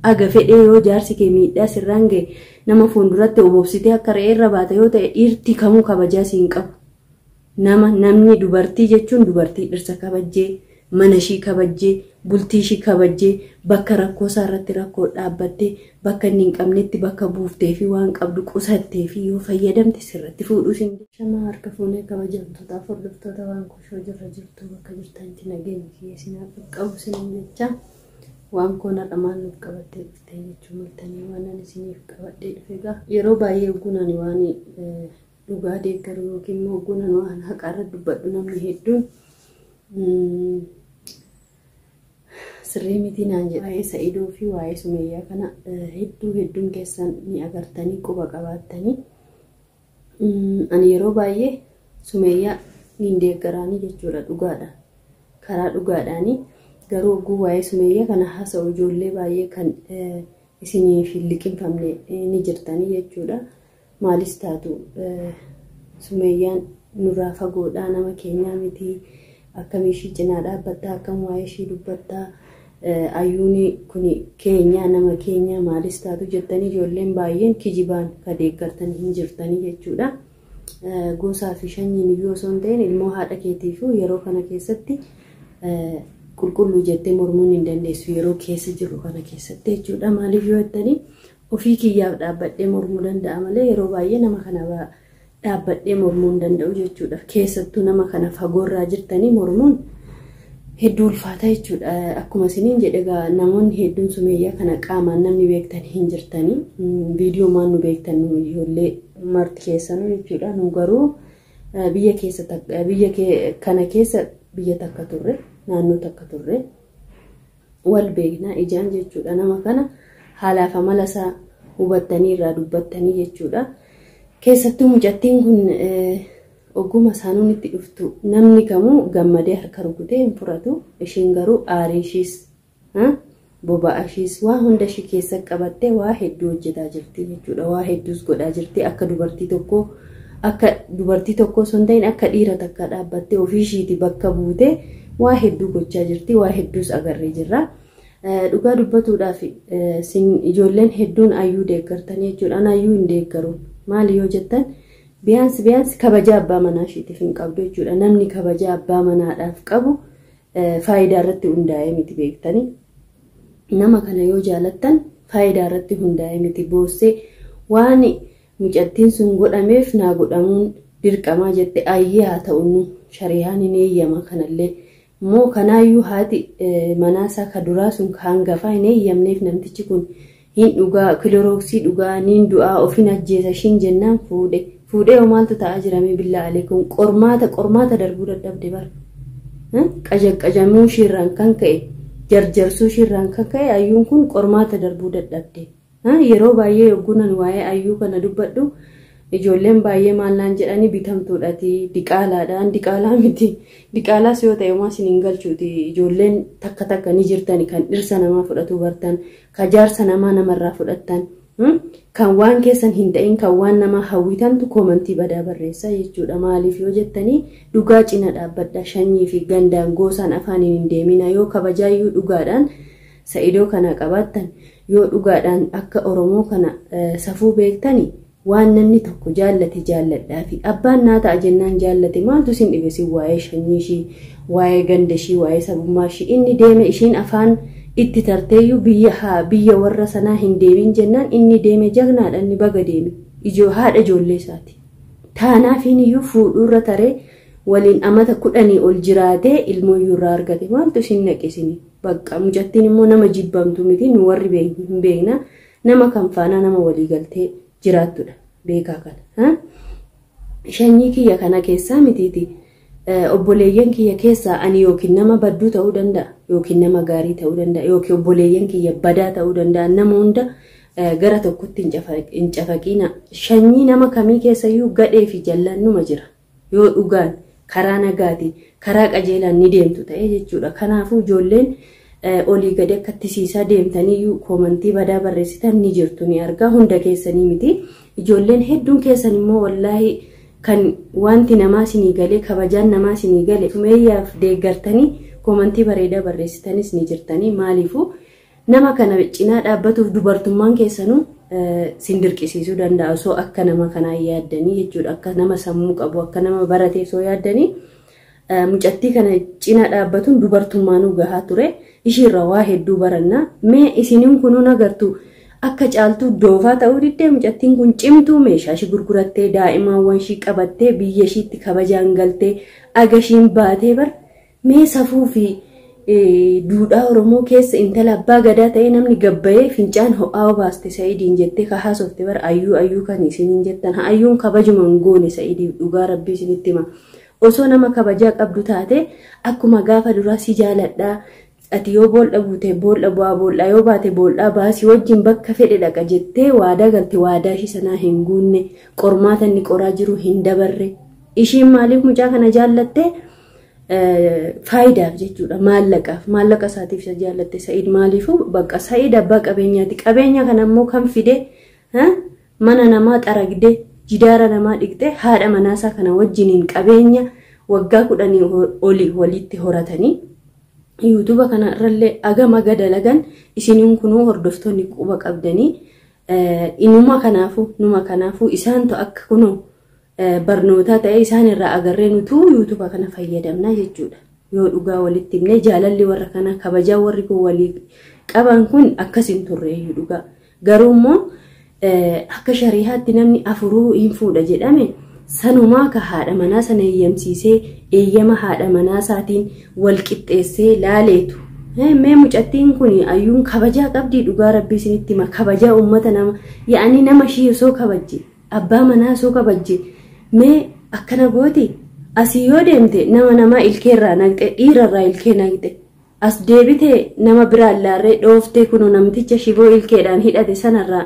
Aga fedhee yoo jaarsi kee miidhaa sirraan ga'e nama fuulduratti obobsitee akka re'ee irra baata yoo ta'e dhiirti kamuu kabajaa si hin qabu. Nama namni dubartii jechuun dubartii dhirsa kabajjee, mana ishii kabajjee, bultii ishii kabajjee, bakka rakkoo isaa irratti rakkoo dhaabbattee, bakka inni hin qabnetti bakka buuftee fi waan qabdu qusattee fi yoo fayyadamte sirratti fuudhuu sin. Shamaa harka fuunee kabajamtootaaf hordoftoota waan kushoo jirra jirtu bakka jirtanitti nageenyi kiyya isin haa qaqqabu isiniin jecha. Waan koon har'a maal nuuf qabattee dhuftee jechuu maltanii waan ani isiniif qabadhee dhufe egaa yeroo baay'ee ogguun ani waan dhugaa deeggaru yookiin immoo ogguun ani waan haqa irra dubbadhu namni hedduun sirrii miti naan jedha. Waa'ee Sa'idoo fi waa'ee Sumeeyyaa kana hedduu hedduun keessan ni agartanii quba qabaattanii. Ani yeroo baay'ee Sumeeyyaa niin deeggaraanii jechuudha dhugaadha. Karaa dhugaadhaanii garuu ogguu waa'ee Sumeeyyaa kana haasa'u ijoollee baay'ee kan isiniif hin liqimfamne ni jirtanii jechuudha. Maalis taatu Sumeeyyaan nurraa fagoodhaa nama keenyaa miti akkam ishii cinaa dhaabbattaa akkam waa'ee ishii dubbattaa ayyuuni kuni keenyaa nama keenyaa maalis taatu jettanii ijoolleen baay'een kijibaan ka deeggartan hin jirtanii jechuudha. Gosaa fi shanyiin iyyuu osoo hin ta'in ilmoo haadha keetiifuu yeroo kana keessatti qulqulluu jettee mormuun hin dandeessu yeroo keessa jirru kana keessatti jechuudha. Maaliif yoo jettanii ofii kiyyaaf dhaabbadhee mormuu danda'a malee yeroo baay'ee nama kana dhaabbadhee mormuu hin danda'u jechuudha. Keessattuu nama kana fagoorraa jirtanii mormuun hedduu ulfaata jechuudha. Akkuma isiniin jedhe egaa namoonni hedduun Sumeeyyaa kana qaamaan namni beektan hin jirtanii. Viidiyoo maan nu beektan nu ijoollee marti keessanuu jechuudha. Nu garuu biyya keessa biyya kana keessa biyya takka turre naannoo takka turre wal beekna ijaan jechuudha. Nama kana haalaaf amala isaa hubattanii irraa dubbattanii jechuudha. Keessattuu mucattiin kun ogguma isaanuun itti dhuftu namni kamuu gammadee harka rukutee hin furatu. Ishiin garuu aarii ishiis boba'a ishiis waa hunda ishii keessa qabattee waa hedduu hojjetaa jirti jechuudha. Waa hedduus godhaa jirti akka dubartii tokkoo akka dubartii tokkoo osoo hin ta'in akka dhiira takka dhaabbattee ofii ishiiti bakka buutee waa hedduu gochaa jirti. Waa hedduus agarree jirra. Dhugaa dubbatuudhaaf sin ijoolleen hedduun ayyuu deeggartanii jechuudha. An ayyuu hin deeggaru. Maali yoo jettan biyaansi biyaansi kabaja abbaa manaa ishiitiif hin qabdu jechuudha. Namni kabaja abbaa manaadhaaf qabu faayidaa irratti hundaa'ee miti beektanii. Nama kana yoo jaalattan faayidaa irratti hundaa'ee miti boossee waan mucattiin sun godhameef naa godhamuun dirqamaa jette ayyee haa ta'u shari'aan hin eeyyama kanallee. Immoo kanaayyuu haati manaasaa ka duraa sun ka hangafaa hin eeyyamneef namtichi kun hin dhugaa kilorooksii dhugaa niin du'aa ofin ajjeesa ishiin jennaan fuudhe. Fuudhee hoo maaltu ta'aa jiramee billaa aleekum qormaata qormaata darbuu dadhabde bara. Qajaqqajamuu ishiirraan kan ka'e jarjarsuu ishiirraan kan ka'e ayyuun kun qormaata darbuu dadhabde. Yeroo baay'ee yoggunan waa'ee ayyuu kana dubbadhu ijoolleen baay'ee maal naan jedhanii bitamtuudhati diqaalaadhaan diqaalaa miti diqaalaas yoo ta'e homaa isin hin galchuuti ijoolleen takka takka ni jirtani kan dhirsa namaa fudhatu bartan ka jaarsa namaa namarraa fudhattan kan waan keessan hin ta'in kan waan namaa hawwitantu koomantii badaa barreessaa jechuudha maaliif yoo jettanii dhugaa cina dhaabbadha shanyii fi gandaan goosaan afaaniin hin deemina yoo kabajaayyuu dhugaadhaan Sa'idoo kana qabaattan yoo dhugaadhaan akka Oromoo kana safuu beektani waan namni tokko jaallate jaalladhaafi abbaan naa ta'a jennaan jaallate maaltu isin dhibe isin waa'ee shanyii ishii waa'ee ganda ishii waa'ee sabummaa ishii inni deeme ishiin afaan itti tarteeyyuu biyya haa biyya warra sanaa hin deemin jennaan inni deeme jagnaadha inni baga deeme ijoo haadha ijoollee isaati taanaafiin iyyuu fuudhuurra taree waliin amata 10 ol jiraatee ilmooyyuu irraa argate maaltu isin naqe isin bakka mucattiin immoo nama jibbamtu miti nu warri hin beekna nama kan faanaa nama walii galtee jiraattudha beekaa kana shanyii kiyya kana keessaa mitiiti obboleeyyan kiyya keessaa ani yookiin nama badduu ta'uu danda'a yookiin nama gaarii ta'uu danda'a yookiin obboleeyyan kiyya badaa ta'uu danda'a nama hunda gara tokkotti hin cafaqiina shanyii nama kamii keessayyuu gadhee fi jallaan numa jira yoo dhugaan karaa nagaatiin karaa qajeelaan ni deemtu ta'e jechuudha. Kanaafuu ijoolleen olii gadi akka tisiisaa deemtaniyyuu koomantii badaa barreessitan ni jirtu ni argaa hunda keessanii miti. Ijoolleen hedduun keessan immoo wallaahi kan wanti namaa isinii galee kabajaan namaa isinii gale sumeeyyaaf deeggartanii koomantii bareedaa barreessitanis ni jirtanii maaliifuu Nama kana cinaa dhaabbatuuf dubartummaan keessanuu sin dirqisiisuu danda'a osoo akka nama kanaa yaaddanii jechuudha. Akka nama sammuu qabu, akka nama baratee osoo yaaddanii mucattii kana cinaa dhaabbatuun dubartummaanuu gahaa ture. Ishiirraa waa hedduu baranna. Mee isiniin kunuun agartu akka Caaltuu doofaa ta'uu diddee mucattiin kun cimtuu meeshaa ishii gurgurattee daa'imaawwan ishii qabattee biyya ishiitti kabajaan galtee aga ishiin baatee bar mee safuu fi duudhaa Oromoo keessa intala abbaa gadaa ta'ee namni gabbayee fincaan ho'aa baaste Sa'idiin jettee ka haasofte bar ayyuu ayyuu kan isiniin jettan haa ayyuun kabajuma hin goone Sa'idiif dhugaa rabbii isinitti hima. Osoo nama kabajaa qabdu taate akkuma gaafa duraa si jaaladhaa ati yoo bool'a buute bool'a bu'aa bool'aa yoo baate bool'aa baasii wajjin bakka fedhe dhaqa jettee waadaa galte waadaa ishii sanaa hin guunne qormaata inni qoraa jiru hin dabarre. Ishiin maaliif mucaa kana jaallatte? Faayidaaf jechuudha maallaqaaf maallaqa isaatiif isa jaallatte Sa'iid maaliifuu bakka Sa'iid abbaa qabeenyaati qabeenya kana immoo kan fide mana namaa xaragdee jidaara namaa dhiqxee haadha manaasaa kana wajjiniin qabeenya waggaa 10 olii walitti horatanii yuutuuba kana irrallee agama dalagan isiniin kunuu hordoftoonni quba qabdanii inuma kanaafuu numa kanaafuu isaantu akka kunuu barnootaa ta'e isaan irraa agarree nutuu yuutuuba kana fayyadamna jechuudha. Yoo dhugaa walitti himne jaalalli warra kanaa kabajaa warri kun walii qaban kun akkas hin turreeyyuu dhugaa. Garuu immoo akka shari'aatti namni afuruu hin fuudha jedhame sanumaa ka haadha manaa sana eeyyamsiisee eeyyama haadha manaa isaatiin wal qixxeessee laaleetu. Mee mucattiin kun ayyuun kabajaa qabdii dhugaa rabbii isinitti hima kabajaa uummata nama yaa'anii nama ishii osoo kabajje abbaa manaa osoo kabajje mee akkana gooti asii yoo deemte nama namaa ilkeerraa naqxe dhiirarraa ilkee naqxe as deebite nama biraan laarree dhooftee kunoo namticha shiboo ilkeedhaan hidhate sanarraa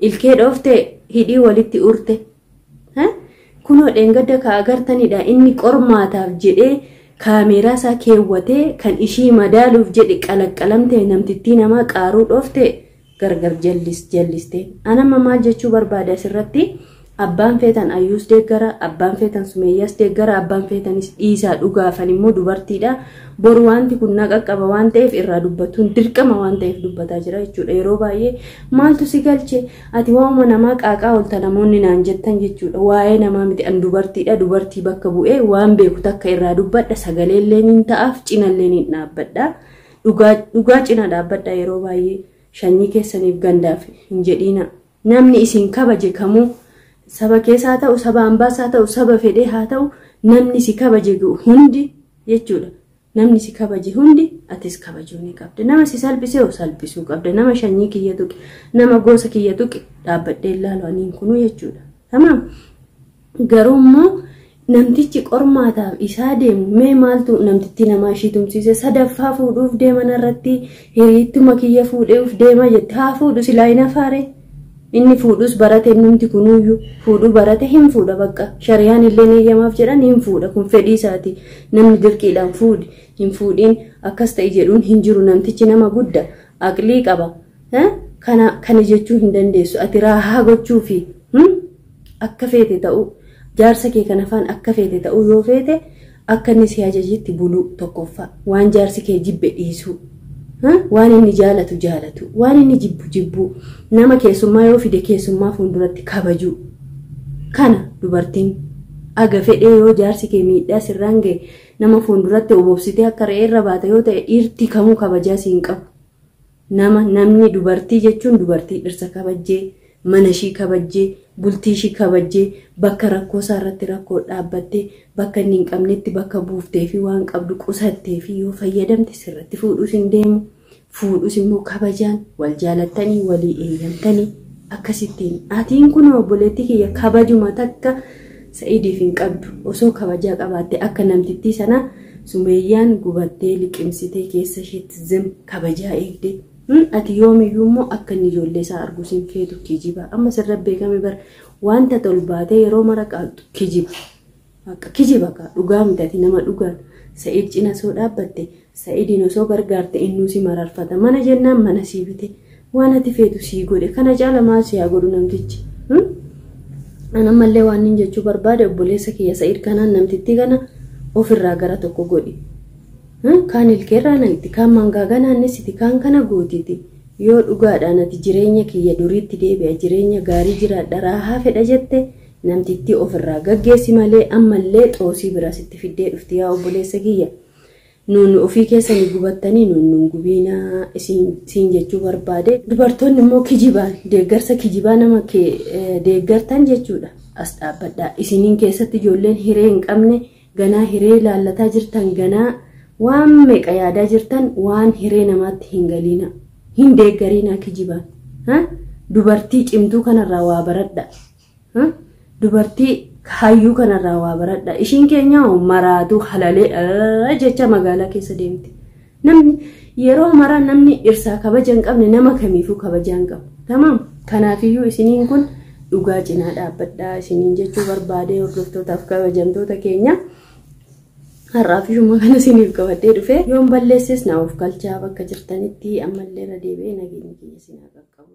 ilkee dhooftee hidhii walitti urte. Kunoo dheengadda ka agartanidha inni qormaataaf jedhee kaameeraa isaa keewwatee kan ishii madaaluuf jedhe qalaqqalamte namtittii namaa qaaruu dhoofte gargar jalliste. Anamma maal jechuu barbaada asirratti abbaan feetan ayyuus deeggara abbaan feetan sumeeyyaas deeggara abbaan feetanis dhiisaa dhugaafan immoo dubartiidha. Boru wanti kun na qaqqaba waan ta'eef irraa dubbatuun dirqama waan ta'eef dubbataa jira jechuudha. Yeroo baay'ee maaltu si galche ati waanuma namaa qaaqaa oolta namoonni naan jettan jechuudha. Waa'ee namaa miti an dubartiidha dubartii bakka bu'ee waan beeku takka irraa dubbadha sagaleellee niin ta'aaf cinallee niin dhaabbadha. Dhugaa cina dhaabbadha yeroo baay'ee shanyii keessaniif gandaaf hin jedhiina. Namni isin kabaje kamuu saba keessaa haa ta'u saba ambaas haa ta'u saba fedhee haa ta'u namni si kabaje hundi jechuudha. Namni si kabaje hundi atis kabajuu ni qabda. Nama si salphisee hoo salphisuu qabda. Nama shanyii kiyya tuqe nama gosa kiyya tuqe dhaabbadhee ilaalu aniin kunuu jechuudha. Tamaam. Garuu immoo namtichi qormaataaf isaa deemu mee maaltu namtitti namaa ishii tumsiise sadaffaa fuudhuuf deeman irratti hiriittuma kiyya fuudheef deema jette haa fuudhu silaa hin afaare. Inni fuudhus barate numti kunuyyuu fuudhuu barate hin fuudha bakka shari'aan illee eeyyamaaf jedhan hin fuudha kun fedhii isaati namni dirqiidhaan fuudhi hin fuudhiin akkas ta'e jedhuun hin jiru namtichi nama guddaa aqlii qaba kana jechuu hin dandeessu ati raahaa gochuu fi akka feete ta'uu jaarsa kee kana afaan akka feete ta'uu yoo feete akka inni si ajajetti buluu tokkoffaa waan jaarsi kee jibbe dhiisuu. Waan inni jaalatu jaalatu waan inni jibbu jibbu nama keessummaa yoo fide keessummaa fuulduratti kabajuu kana dubartiin aga fedhee yoo jaarsi kee miidhaa sirraan ga'e nama fuulduratti obobsitee akka re'ee irra baata yoo ta'e dhiirti kamuu kabajaa siin qabu. Namni dubartii jechuun dubartii dhirsa kabajjee mana ishii kabajjee bultii ishii kabajjee bakka rakkoo isaa irratti rakkoo dhaabbattee bakka inni hin qabnetti bakka buuftee fi waan qabdu qusattee fi yoo fayyadamte sirratti fuudhuus hin deemu. Fuudhus immoo kabajaan wal jaalattanii walii eeyyamtanii akkasittiin atiin kun obboleettii kiyya kabajuma takka Sa'idiif hin qabdu osoo kabajaa qabaatte akka namtittii sana sumeeyyaan gubattee liqimsitee keessa isheetti zim kabajaa eegde. Ati yoomiyyuu immoo akka inni ijoollee isaa arguus hin feetu kijiba. Amma sirra beekame bara wanta tolbaatee yeroo mara qaaqxu kijiba. Akka kijiba kaa dhugaa miti ati nama dhugaan Sa'iid cina osoo dhaabbatte Sa'iidiin osoo gargaarte innuu si mararfata. Mana jennaan mana sii bite waan ati feetu sii godhe kana caala maal si haa godhu namtichi. An ammallee waan inni jechuu barbaade obboleessa kiyya Sa'iid kanaan namtittii kana ofirraa gara tokko godhi. Kaan ilkeerraa naqxi kaan mangaagaa naannessiti kaan kana gootiti. Yoo dhugaadhaan ati jireenya kiyya duriitti deebi'a, jireenya gaarii jiraadha, raahaa fedha jette, namtittii ofirraa gaggeessi malee ammallee xoosii biraa sitti fiddee dhufti. Yaa obboleessa kiyya, nuun ofii keessanii gubattanii nuun nun gubiinaa isiin jechuu barbaade. Dubartoonni immoo kijibaan deeggarsa kijibaa nama deeggartan jechuudha. As dhaabbadhaa. Isiniin keessatti ijoolleen hiree hin qabne, ganaa hiree laallataa jirtan, ganaa waan meeqa yaadaa jirtan, waan hiree namaatti hin galiina. Hin deeggariinaa kijibaan. Dubartii cimtuu kanarraa waa baradha. Dubartii hayyuu kanarraa waa baradha. Ishiin keenya maraatu halalee jecha magaalaa keessa deemti. Namni yeroo maraa namni dhirsaa kabaja hin qabne nama kamiifuu kabaja hin qabu. Tamaam. Kanaafiyyuu isiniin kun dhugaa cinaa dhaabbadhaa isiniin jechuu barbaade, hordoftootaaf kabajamtoota keenya. Har'aaf ishuma kana isiniif qabadhee dhufe. Yoon balleesses na of galchaa. Bakka jirtanitti ammallee irra deebi'ee nageenyi kiyya isin haa qaqqabu.